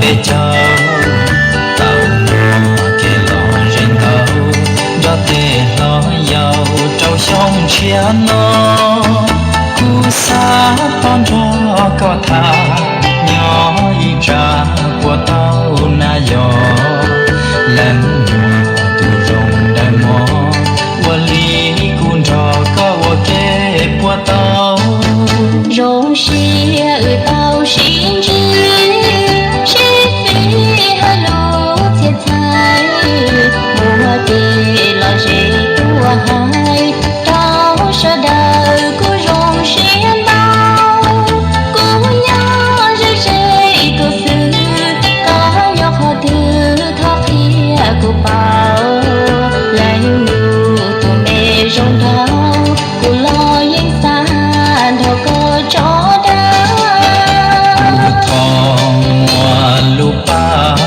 peb caug, tau muaj kev lom zem ntau nrog tej hlob yau rau xyoo tshiab no. Kuv xav tau nrog koj tham, nyob ib tsam puas tau na yog, leej muaj tus zoo dawb mog, ua li kuv nrog koj ua ke puas tau. Zoo siab wb tau sib ntsib, sib fij hais lus txhia txhais, muaj tej lom zem tuaj hais rau sawv daws kuj zoo siab ntau. Kuv nyob ze ze tuaj xwb, koj nyob qhov twg thov qhia kuv paub. Leej yug tus me zoo nraug, kuv los yeej xav nrog koj tso dag. Kuv thov muaj lub paj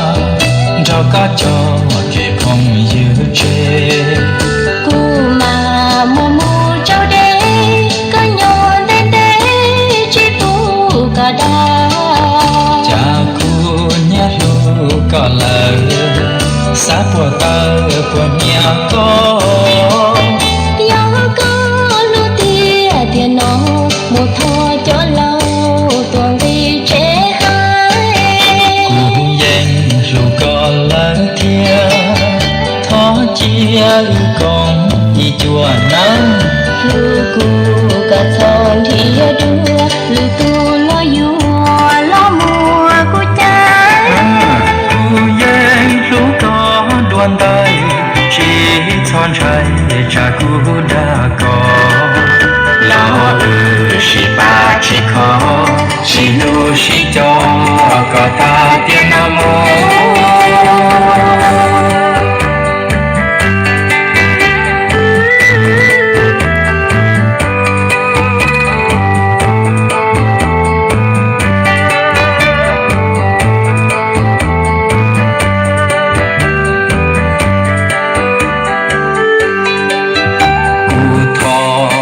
nrog koj cog kev phooj ywg tseg. Kuv mas muaj mus tsau deb, koj nyob ntev ntev tsis pub koj dag. Cas kuv nyiam hlub koj lawm, xav puas tawm puas nyiam koj. Yog koj hlub tiag tiag no, mus thov cov laus tuaj nqis tsev hais. Kuv yeej hlub koj lawm thiab, thov cia wb koom ib cuab nawb. Hlub kuv kom txhob nrhiav dua, lwm tus los yuav los muab kuv cais. Kuv yeej hlub koj dua ntais, tsis txhob ntshai tsam kuv dag koj. Los wb sib pab sib kho, sib hlub sib coj kom tag tiam no mus. Kuv thov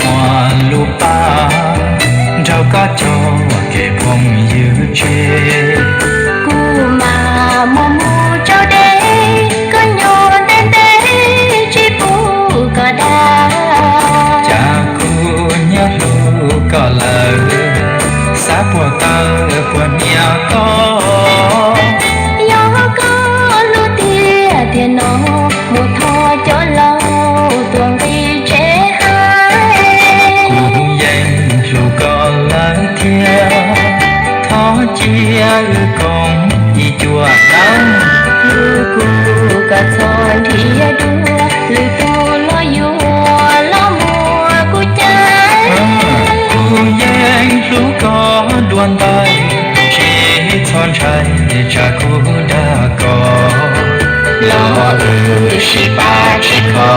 muaj lub paj nrog koj cog kev phooj ywg tseg. Kuv mas muaj mus tsau deb, koj nyob ntev ntev tsis pub koj dag. Cas kuv nyiam hlub koj lawm, xav puas tawm puas nyiam koj. Yog koj hlub tiag tiag no, mus thov cov laus tuaj nqis tsev hais. Kuv yeej hlub koj lawm thiab, thov cia wb koom ib cuab nawb. Hlub kuv kom txhob nrhiav dua, lwm tus los yuav los muab kuv cais. Kuv yeej hlub koj dua ntais, tsis txhob ntshai tsam kuv dag koj. Los wb sib pab sib kho,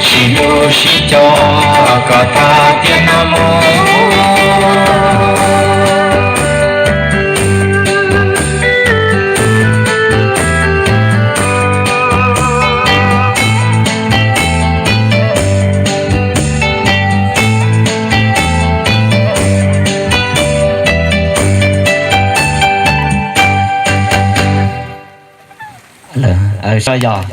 sib hlub sib coj kom tag tiam no mus. Yog